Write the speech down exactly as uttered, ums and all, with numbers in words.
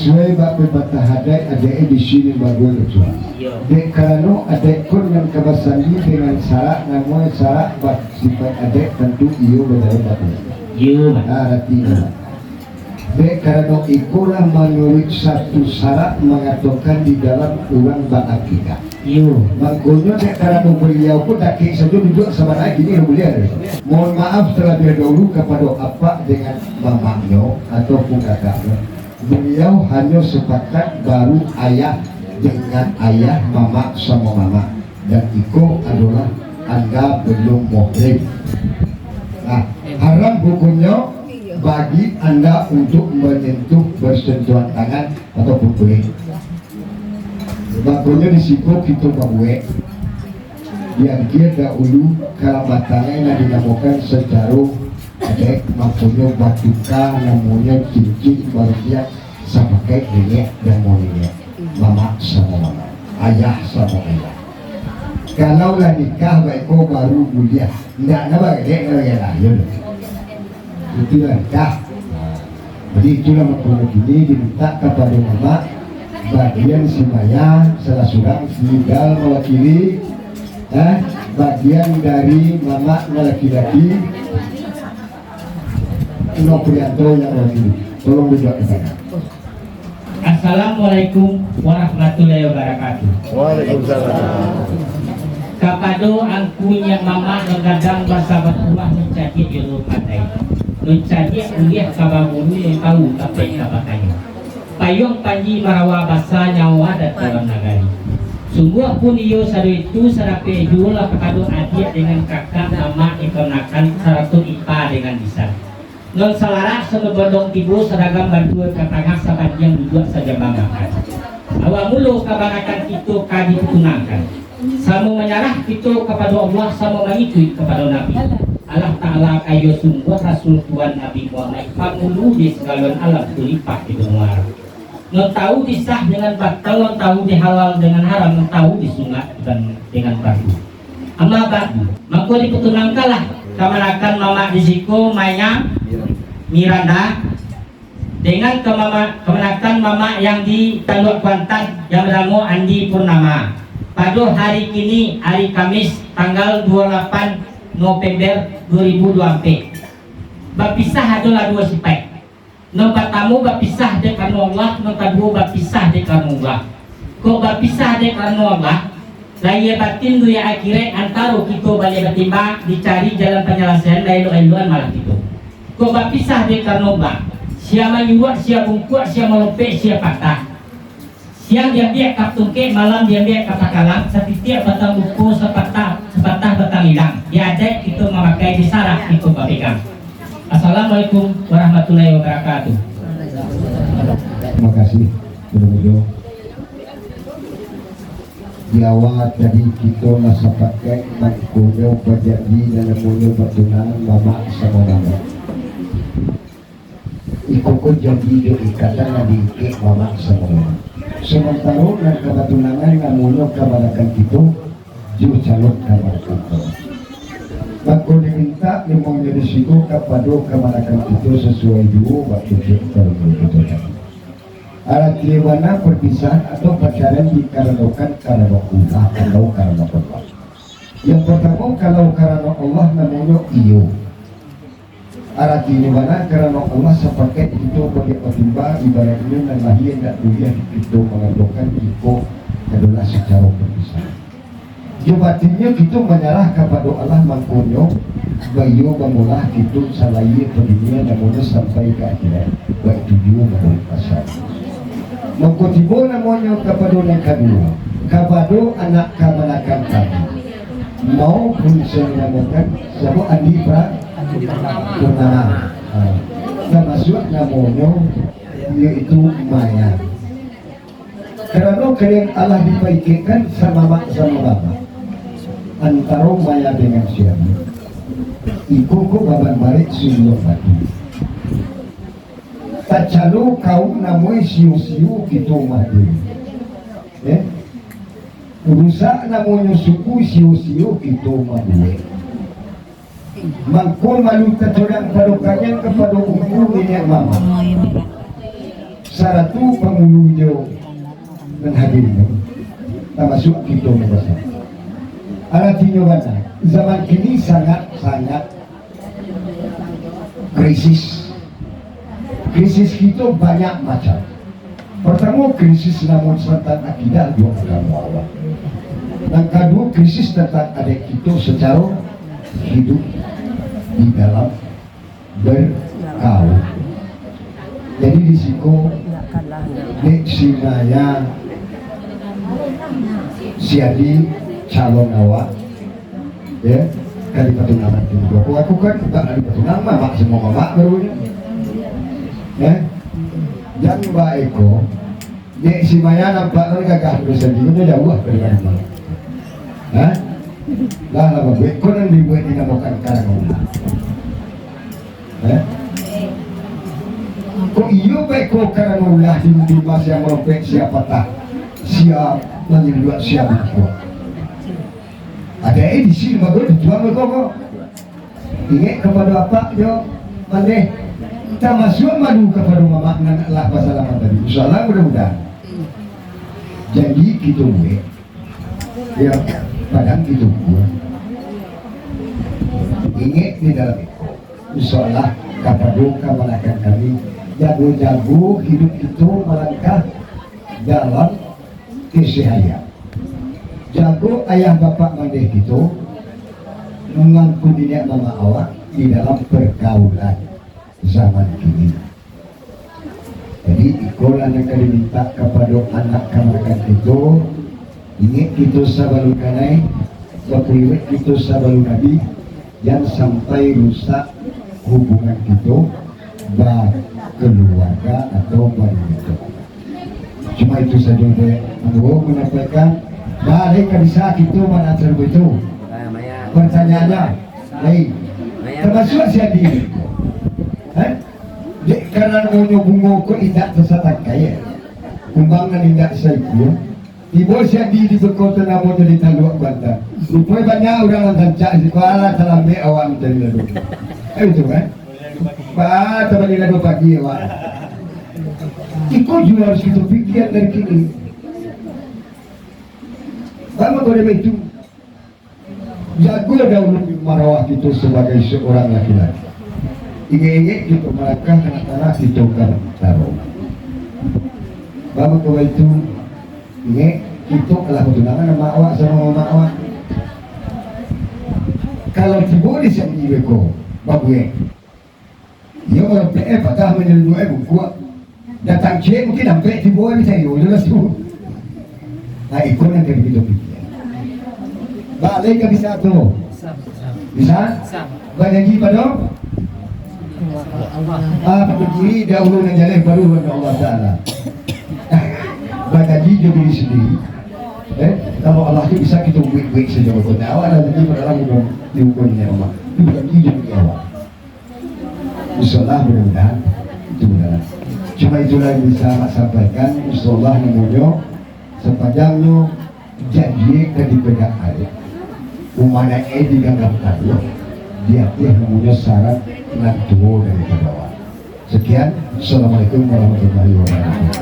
Suai bak pepatah adaik, adaik e bisi limbago nan cuak. Iyo. Dek karano adaik ko nan ka basandi dengan sarak, namonyo sarak basipaik adaik, tantu iyo bajalan bak adaik. Iyo, Mak. Nah, aratinyo. Dek karano ikolah manuruik satu sarak mangatokan di dalam urang baakikah. Iyo. Mangkonyo dek karano baliau ko dakek sajo duduak sabana kini lah buliah. Mohon maaf talabiah dahulu kapado apak dengan mamaknyo ataupun kakaknyo. Baliau hanyo sapakat baru ayah dengan ayah, mamak samo mamak. Dan iko adolah anda belum muhrim. Nah, haram hukumnyo bagi anda untuk menyentuh, bersentuhan tangan ataupun kulit. Makonyo di siko kito babuek, diagiah dahulu kalambatan nan dinamokan sacaro adaik, makonyo batuka namonyo cincin barupiah sapakaik niniak dan mo niniak, mamak samo mamak, ayah samo ayah. Kalau lah nikah baiko baru buliah, ndak na baredek na baredek lah, iyo. Itulah nikah. Jadi itulah mangkonyo kini dimintak kapado mamak, bagian si maya salah surang tingga mawakili, eh, bagian dari mamak nan laki-laki, Ino Prianto yang mawakili. Tolong duduak ka tangah. Assalamualaikum warahmatullahi wabarakatuh. Waalaikumsalam. Kapado angku niniak mamak nan gadang basa bakuah, nan cadiak jo nan pandai, nan cadiak buliah ka baguru, nan tawu tampaik ka bakayo, payuang panji marawa basa, nyawa adat dalam nagari. Sungguahpun iyo sado itu, sadapek juo lah kapado adiak dengan kakak, mamak, kamanakan, sarato ipa dengan bisan. Nan salarak sano bondong tibo, sadagam baduo ka tangah, sapandiang duduak, sajambang makan. Awak mulo kamanakan kito ka dipatunangkan. Samo manyarah kito kapado Allah, samo mangikuik kapado Nabi. Allah Ta'ala ka iyo sungguah Rasul Tuhan Nabi Muhammad, pangulu di sagalo alam, kulipah di banua Arab. Nan tawu di sah dengan batal, nan tawu di halal dengan haram, nan tawu di sunat dan dengan fardu. Amma ba'du, mako dipatunangkanlah kamanakan mamak di siko, Maya Miranda, dengan kamama-, kamanakan mamak yang di Taluk Kuantan yang banamo Andi Purnama, pado hari kini, hari Kamis, tanggal duo lapan November duo ribu duo ampek. Bapisah adolah duo sipaik. Nan partamo bapisah dek karano Allah, nan kaduo bapisah dek karano Allah. Kok bapisah dek karano Allah, lahia batin dunia akhirat antaro kito baliak batimbang, dicari jalan panyalasaian, lah elok-elokan malah kito. Kok bapisah dek karano Allah, sia manyuruak, sia bungkuak, sia malompek, sia patah. Siang diambiak ka tungkek, malam diambiak ka pakalang, satitiak batang lupo, sapatah, sapatah batang ilang. Di adaik kito mamakai, di sarak kito bapegang. Assalamualaikum warahmatullahi wabarakatuh. Terima kasih, Guru Mujo. Di awal tadi kito lah sapakaik, mangkonyo bajanji nan namonyo batunangan mamak samo mamak. Iko ko janji jo ikatan nan diikek mamak samo mamak. Samantaro nan ka batunangan namonyo kamanakan kito jo calon kamanakan kito. Mako dimintak namonyo di siko kapado kamanakan kito sasuai juo bak kecek kalua kito tadi. Arati bana perpisahan atau pacaran dikaranokan karano ulah atau karano Allah. Yang partamo, kalau karano Allah namonyo iyo. Aratinyo bana karano Allah sapakaik kito baliak batimbang, ibaraiknyo nan lahia indak buliah kito mangatokan iko adolah sacaro perpisahan. Jo batinnyo kito manyarah kapado Allah, mangkonyo baiyo bamolah kito salahia padunia namonyo sampai ka akhirat, baitu juo manuruik pasal. Mangko tibo namonyo kapado nan kaduo, kapado anak kamanakan tadi. Maupun sing namakan samo Andi Pra-, Purnama. Ha. Tamasuak namonyo, yaitu Maya. Karano kalian alah dipaikekkan samamak-samamak antaro Maya dengan si Andi. Iko ko baban barek suluah batu. Tacalo kaum namonyo sio-sio kito mah diri. Eh? Rusak namonyo suku sio-sio kito mabuek. Mangko malu taturang pado kanyang kapado ungku niniak mamak. Saratu pangulu jo nan hadir ko, tamasuak kito nan basamo. Aratinyo bana, zaman kini sangat-sangat krisis. Krisis kito banyak macam. Partamo, krisis namo tantang akidah jo agamo awak. Nan kaduo, krisis tantang adaik kito sacaro hiduik di dalam berkaul. Jadi di siko, dek si Maya, si Adi, calon awak, ya, ka dipatunangan tu. Aku, aku kan tak ada patunangan, mamak, semua mamak baru ni. Ya. Jan baiko, dek si Maya nampak kan gagah tu sendiri, tu jauah dari rumah. Ha? Lah, lah, babuek ko nan dibuek dinamokan karano ulah. Eh? Kok iyo baik ko karano ulah di, di mas yang meropek, sia patah, sia manyeluak, sia bungkuk. Ada eh di sini bagus, dituang bagus ko. Ingek kapado apak jo mandeh. Tamasuak malu kapado mamak nan lah basalaman tadi. Insyaallah, mudah-mudahan. Jadi, kito buek. Ya, padang kito buek. Ingek di dalam iko. Insyaallah, kapado kamanakan kami, jago-jago hiduik kito malangkah dalam keseharian. Jago ayah bapak mandeh kito, mangku niniak mamak awak di dalam pergaulan zaman kini. Jadi, ikolah nan ka dimintak kapado anak kamanakan kito, ingek kito sabalun kanai, bakuliwek kito sabalun abih, jan sampai rusak hubungan kito bakaluarga atau baduduak. Cuma itu sajo dek ambo manyampaikan. Baa lai ka bisa kito manansa itu. Pertanyaannyo, lai. Tamasuak si Adi. Eh? Dek karano bungo ko indak tasatangkai, kumbang nan indak saikua. Tibo si Adi di beko tu namonyo di Taluak Kuantan. Ruponyo banyak urang nan rancak siko, alah talambek awak mancari lado. Eh, itu kan? Ba, tabali lado pagi awak. Iko juo harus kito pikia dari kini. Baa mangko dek itu? Jago dahulu marawah kito sabagai saurang laki-laki. Ingek-ingek kito malangkah ka tanah kito ka taro. Baa mangko baitu, ingek kito alah batunangan amak awak samo mamak awak. Kalau tibo di siko beko, babuek. Iyo, kalau P F patah manyeluduak, eh, bungkuak. Datang ciek mungkin ampek tibo, eh, bisa iyo jelas tu. Nah, iko nan ka kito pikia. Baa lai ka bisa tu. Bisa? Bajanji pado? Ah, pado diri dahulu nan jaleh, baru pado Allah Ta'ala. Bajanji jo diri sendiri. Eh, kalau Allah tu bisa kito buek-buek sajo. Awak dah janji pado Allah, dihukum dek Allah. Itu bajanji jo diri awak. Insyaallah, mudah-mudahan itu mudah. Cuma itulah yang bisa Mak sampaikan. Insyaallah, namonyo sapanjangnyo janji ka dipegak alek, umanae diganggam taluak, di ateh namonyo syarat nan tuo dari bawah. Sekian, Assalamualaikum warahmatullahi wabarakatuh.